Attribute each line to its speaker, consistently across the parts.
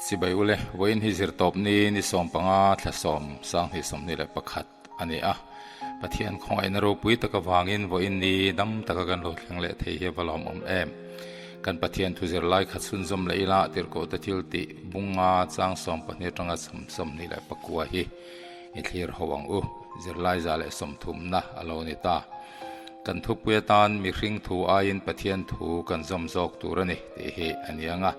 Speaker 1: Chibai ule, vawiin hi zirtawp ni ni 15 thla 10 2021 a ni a. Pathian khawngaihna ropui tak avangin vawiin ni dam taka kan lo thleng leh thei hi a va lawmawm em. Kan Pathian thu zirlai kha chhunzawm leh ila tirhkohte thil tih bunga chang 12 atanga 29 hi i thlir ho ang u. Zirlai 130na a lo ni ta. Kan thupui atan mihring thu aiin Pathian thu kan zawm zawk tur a ni tih hi a ni ang a.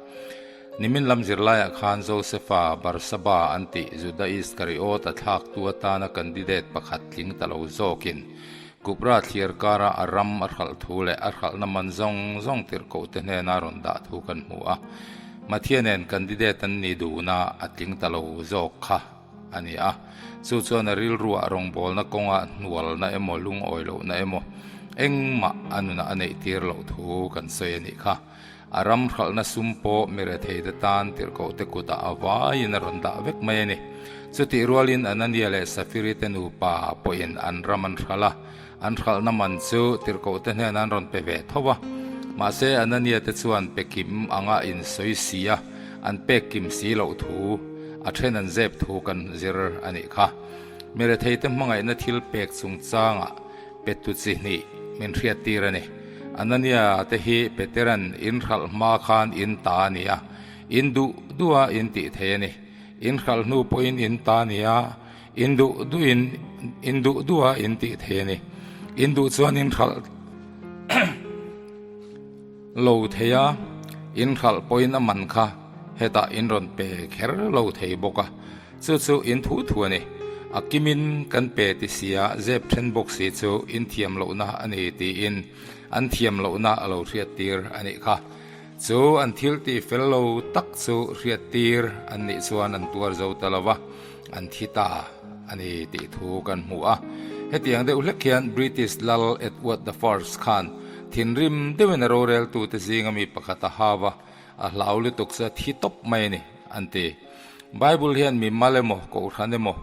Speaker 1: Nimin lam zirlaiah khan Josefa Barsaba an tih Juda Iskariot a thlaktu atana candidate pakhat tling ta lo zawkin Kupra thliar kara a ram a hralh thu leh a hralhna man zawng zawng tirhkohte hnena rawn dah thu kan hmu a. Mathia nen candidate an nih duhna a tling ta lo zawk kha a ni a. Chu chuan a rilruah rawngbawlna kawngah hnualna emaw lungawi lohna emaw engmah a nunah a neih tir loh thu kan sawi a nih kha. A ram hralhna sum pawh mi retheite tan tirhkohte kutah a vaiin a rawn dah vek mai a ni. Chutih rualin Anania leh Safiri te nupa pawhin an ram an hralh a, an hralhna man chu tirhkohte hnenah an rawn pe ve tho a. Mahse Anania te chuan pe kim anga insawi si a, an pek kim si loh thu, a then an zep thu kan zir a nih kha. Mi retheite hmangaihna thil pek chungchangah Petu chi hnih min hriattir a ni. Anania te hi Peteran in hralh hma khan in ta a ni a, in duh duh a in tih thei a ni. In hralh hnu pawhin in ta a ni a, in duh duhin in duh duh a in tih thei a ni. In duh chuan in hralh lo thei a, in hralh pawhin a man kha hetah in rawn pe kher lo thei bawk a. Chu chu in thu thu a ni. A kimin kan pe ti sia zep then bawk si chu in thiam lohna a ni tiin an thiam lohna a lo hriattir a nih kha. Chu an thil tih fel lo tak chu hriattir an nih chuan an tuar zo ta lo va, an thi ta a ni tih thu kan hmu a. Hetiang deuh hlek hian British Lal Edward the First khan thinrim deuhin a roreltute zinga mi pakhat a hau a, A hlau lutuk chu a thi tawp mai a ni, an ti. Bible hian mi mal emaw, kohhran emaw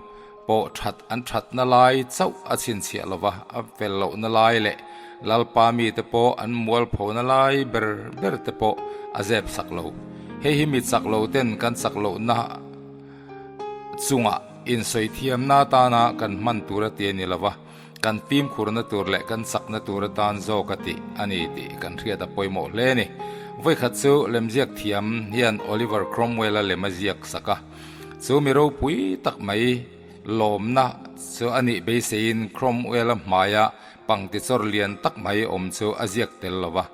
Speaker 1: pawh that an thatna lai chauh a chhinchhiah lo va, a fel lohna lai leh Lalpa mite pawh an mualphona lai ber ber te pawh a zep sak lo. Hei hi mi chak lo ten kan chak lohna chungah insawi thiamna atana kan hman tur a ti a ni lo va, kan fimkhurna tur leh kan chakna tur atan zawk a tih a ni tih kan hriat a pawimawh hle a ni. Vawikhat chu lemziak thiam hian Oliver Cromwell-a lem a ziak sak a, chu mi ropui tak mai lawmna chu a nih beiseiin Cromwell-a hmaia pangti chawr lian tak mai awm chu a ziak tel lo va.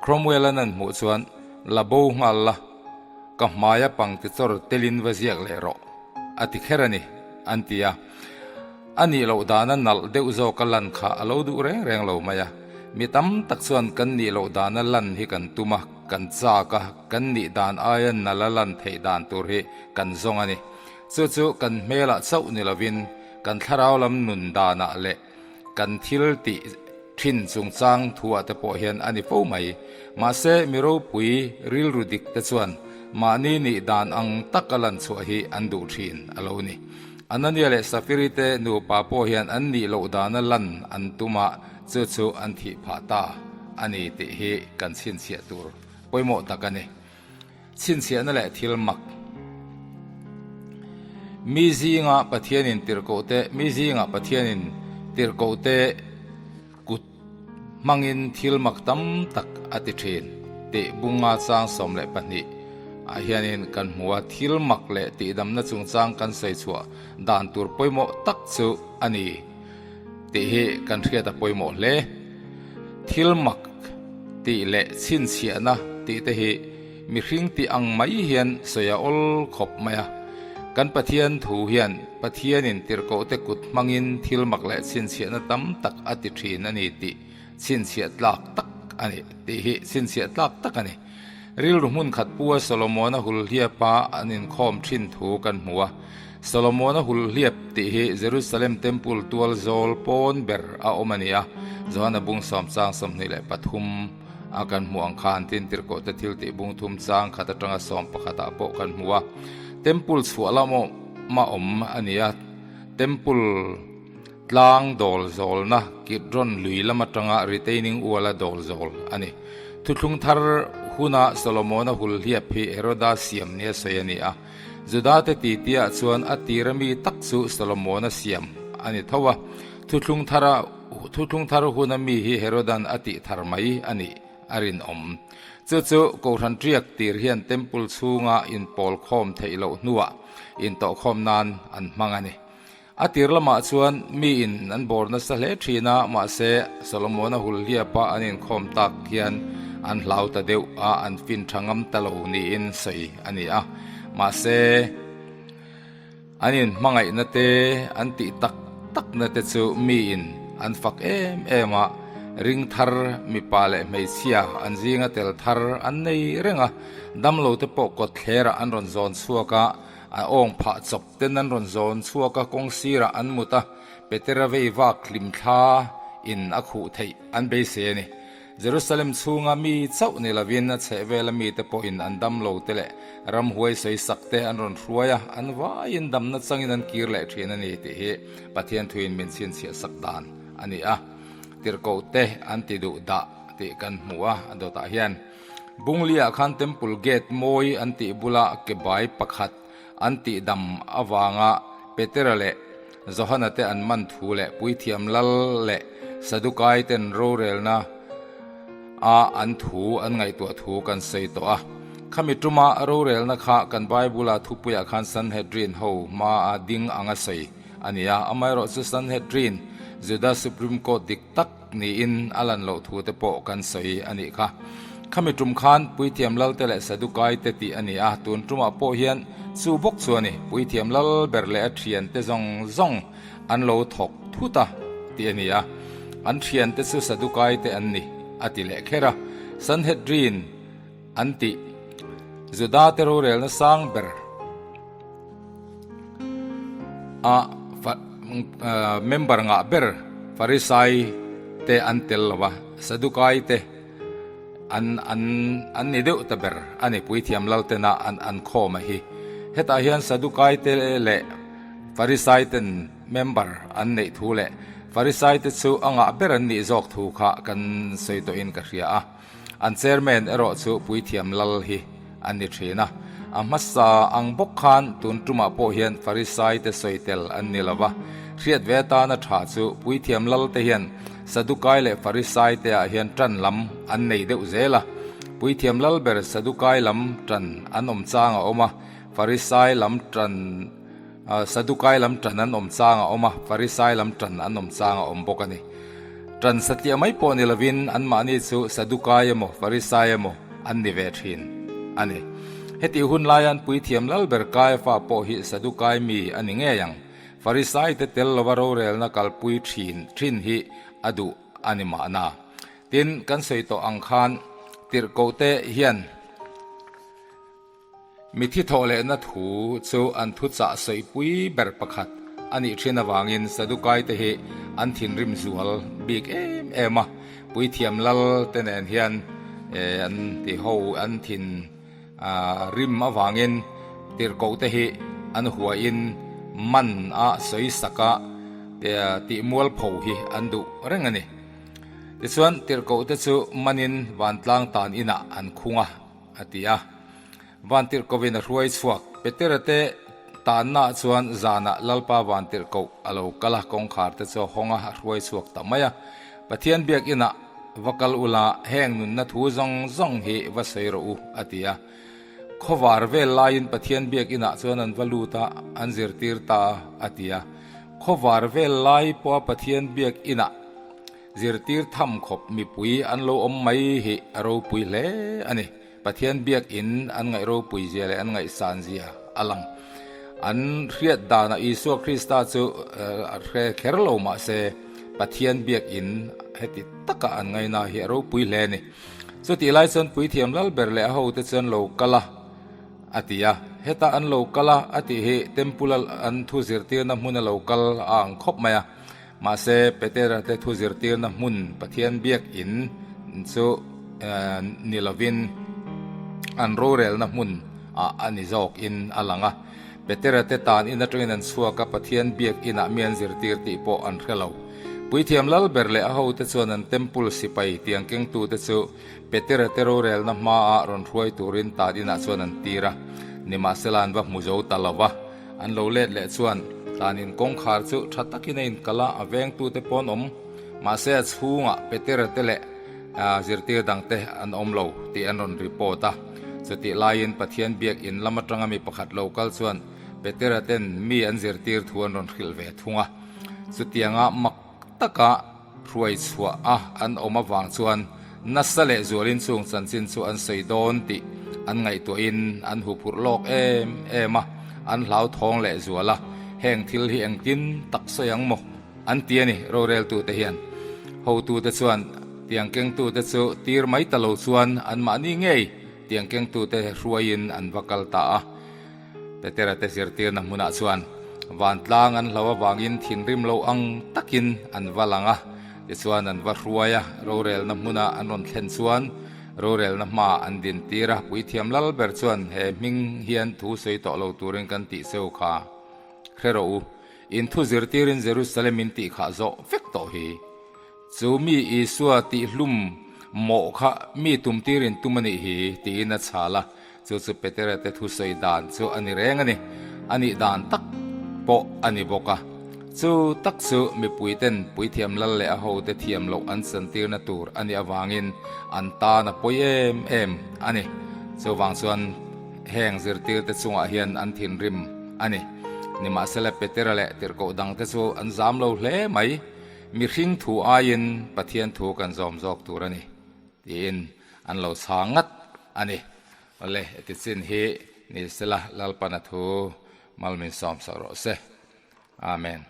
Speaker 1: Cromwell-a'n an hmuh chuan, La bo nghal la, ka hmaia pangti chawr telin va ziak leh rawh, a ti kher a ni, an ti a. A nih loh dana nalh deuh zawka lan kha a lo duh reng reng lo mai a. Mi tam tak chuan kan nih loh dana lan hi kan tum a, kan chak a, kan nih dan aia nalh a lan theih dan tur hi kan zawng a ni. Chu chu kan hmelah chauh ni lovin kan thlarau lam nun danah leh kan thil tih thin chungchang thuah te pawh hian a ni fo mai. Mahse, mi ropui rilru dik te chuan mahni nih dan ang taka lan chhuah hi an duh thin a lo ni. Anania leh Safiri te nupa pawh hian an nih loh dana lan an tum a, chu chu an thih phah ta a ni tih hi kan chhinchhiah tur pawimawh tak a ni. Chhinchhiahna leh thil mak. Mi zinga Pathianin tirhkohte Mi zinga Pathianin tirhkohte kut hmangin thil mak tam tak a ti thin tih bunga chang 12 ah hianin kan hmu a, thil mak leh tihdamna chungchang kan sawi chhuah dan tur pawimawh tak chu a ni tih hi kan hriat a pawimawh hle. Thil mak tih leh chhinchhiahna tih te hi mihring tih ang mai hian sawi a awl khawp mai a. Kan Pathian thu hian Pathianin tirhkohte kut hmangin thil mak leh chhinchhiahna tam tak a ti thin a ni tih chhinchhiah tlak tak a ni tih hi chhinchhiah tlak tak a ni. Rilru hmun khat pua Solomona hulhliapa an inkhawm thin thu kan hmu a. Solomona hulhliap tih hi Jerusalem Temple tual zawl pawn ber a awm a ni a. Johana bung sawm chang 23 a kan hmuh ang khan tin tirhkohte thil tih bung thum chang khat atanga sawm pakhatah pawh kan hmu a. Temple chhuah lama awm a ni a. Temple Tlang dawl zawlna Kidron lui lam atanga retaining wall-a dawl zawl a ni. Thuthlung thar huna Solomona hulhliap hi Heroda siam nia sawi a ni a. Judate titiah chuan a tira mi tak chu Solomona siam a ni tho a, thuthlung thara thuthlung thar huna mi hi Herodan a tih thar mai a nih a rinawm. Chu chu Kohhran ṭiak tir hian Temple chhunga inpawl khawm theih loh hnuah intawhkhawm nan an hmang a ni. A tir lamah chuan miin an bawr nasa hle thin a, mahse Solomona hulhliapa an inkhawm tak hian an hlau ta deuh a, an fin tha ngam ta lo niin sawi a ni a. Mahse an inhmangaihna te, an tih tak takna te chu miin an fak em em a, ring thar mipa leh hmeichhia an zinga tel thar an nei reng a, damlo te pawh kawtthlerah an rawn zawn chhuak a, a awng phah chawp. Ten an rawn zawn chhuak a, kawng sirah an mut a, Petera vei vak hlimthla in a khuh theih an beisei a ni. Jerusalem chhunga mi chauh ni lovin a chhehvela mite pawhin an damlo te leh ramhuai sawisak te an rawn hruai a, an vaiin damna changin an kir leh thin a ni tih hi Pathian thuin min chhinchhiah sak dan a ni a. Tirhkoh te an ti duh dah tih kan hmu a, a dawtah hian Bungli-ah khan Temple Gate mawi an tih bula ke bai pakhat An tihdam avanga Petera leh Johana te an man thu leh Puithiam Lal leh Sadukai ten rorelna a an thu an ngaihtuah thu kan sawi tawh a. Khami tuma rorelna kha kan Bible-a thupuiah khan Sanhedrin ho hmaa ding anga sawi a ni a. Amaherawhchu Sanhedrin, Juda Supreme Court dik tak, Niin a lan loh thu te pawh kan sawi a nih kha. Khami tum khan Puithiam Lal te leh Sadukai te tih a ni a, tun tumah pawh hian chu bawk chu a ni. Puithiam Lal ber leh a thian te zawng zawng an lo thawk thut a tih a ni a, an thian te chu Sadukai te an ni a ti leh kher a. Sanhedrin an tih Juda te rorelna sang ber a member ngah ber Farisai te an tel lo va, Sadukai te an an an ni deuh ta ber a ni Puithiam lal tena an an khawm a hi. Hetah hian Sadukai te leh Farisai ten member an neih thu leh Farisai te chu a ngah ber an nih zawk thu kha kan sawi tawhin ka hria a. An chairman erawh chu Puithiam Lal hi a ni thin a. A hmasa ang bawk khan tun tumah pawh hian Farisai te sawi tel an ni lo va. Hriat ve atana tha chu Puithiam Lal te hian Sadukai leh Farisai te ah hian tan lam an nei deuh zel a. Puithiam Lal ber Sadukai lam tan an awm chang a awm a, Farisai lam tan Sadukai lam tan an awm chang a awm a, Farisai lam tan an awm chang a awm bawk a ni. Tan satliah mai pawh ni lovin anmahni chu Sadukai emaw Farisai emaw an ni ve thin a ni. Hetih hun laia an puithiam lal ber Kaiafa pawh hi Sadukai mi a ni ngei ang. Farisai te tel lova rorelna kalpui thin thin hi a duh a ni mahna. Tin, kan sawi tawh ang khan tirhkohte hian. Mithi thawh lehna thu chu an thuchah sawipui ber pakhat a nih thin avangin Sadukai te hi an thinrim zual bik em em a, Puithiam lal te nen hian an ti ho an thin rim avangin tirhkoh te hi an huain man a sawi sak a tih mualpho hi an duh reng a ni. Tichuan tirhkoh te chu manin vantlang tan inah an khung a. A ti a. Vantirhkohin a hruai chhuak. Petera te tannaah chuan zanah Lalpa vantirhkoh a lo kal a, kawngkhar te chu a hawng a, a hruai chhuak ta mai a. Pathian biakinah va kal ula, heng nunna thu zawng zawng hi va sawi rawh u, a ti a. Khawvar vel laiin Pathian biakinah chuan an va lut a, an zirtir ta a, a ti a. Khawvar vel lai pawha Pathian biakinah Zirtir tham khawp mipui an lo awm mai hi a ropui hle a ni. Pathian biakin an ngaih ropui zia leh an ngaihsan zia a lang. An hriat danah Isua Krista chu a hre kher lo mah se Pathian biakin heti taka an ngaina hi a ropui hle a ni. Chutih lai chuan Puithiam Lalber leh a hote chuan lo kal a. A ti a, heta an lo kal a a tih hi Temple-a an thu zirtirna hmuna lo kal a ang khawp mai a. Mahse, Petera te thu zirtirna hmun Pathian biakin chu ni lovin an rorelna hmun ah a ni zawkin a lang a. Petera te tan in atangin an chhuak a, Pathian biakinah mi an zirtir tih pawh an hre lo. Puithiam lal ber leh a hote chuan an temple sipai tiang kengtute chu Petera te rorelna hmaah rawn hruai turin tan inah chuan an tir a, nimahsela an va hmu zo ta lo va. An lo let leh chuan tan in kawngkhar chu tha takin a inkalh a, a vengtute pawh an awm. Mahse a chhungah Petera te leh zirtir dangte an awm lo tih an rawn report a. Chutih laiin Pathian biak in lam atanga mi pakhat lo kal chuan Petera ten mi an zirtir thu an rawn hrilh ve thung a. Chutianga mak taka hruai chhuah a an awm avang chuan nasa leh zualin chung chanchin chu an sawi dawn tih an ngaihtuahin an huphurh lawk em em a, an hlauthawng leh zual a, heng thil hi engtin tak sawi ang maw an ti a ni roreltute hian. Hotute chuan tiang kengtute chu tir mai ta lo chuan anmahni ngei tiang kengtute hruaiin an va kal ta a. Petera te zirtirna hmunah chuan vantlang an hlo avangin thinrim lo ang takin an va lang a, tichuan an va hruai a, rorelna hmuna an rawn thlen chuan rorelna hmaah an dintir a, puithiam lal ber chuan he hming hian thu sawi tawh lo turin kan tih cheu kha hre rawh u, in thu zirtirin Jerusalem in tih khah zawh vek tawh hi. Chu mi Isua tihhlum mawh kha mi tumtir in tum a nih hi, tiin a chhal a. Chu chu Petera te thusawi dan chu a ni reng a ni. A nih dan tak pawh a ni bawk a. Chu tak chu mipuiten puithiam lal leh a hote thiam loh an chantirna tur a nih avangin an tan a pawi em em a ni. Chuvang chuan heng zirtirte chungah hian an thinrim a ni. Nimahsela Petera leh tirhkoh dangte chu an zam lo hle mai. Mihring thu aiin Pathian thu kan zawm zawk tur a ni, tiin an lo chhang ngat a ni. Awle, heti chin hi ni sela Lalpana thu mal min sawmsak rawh se. Amen.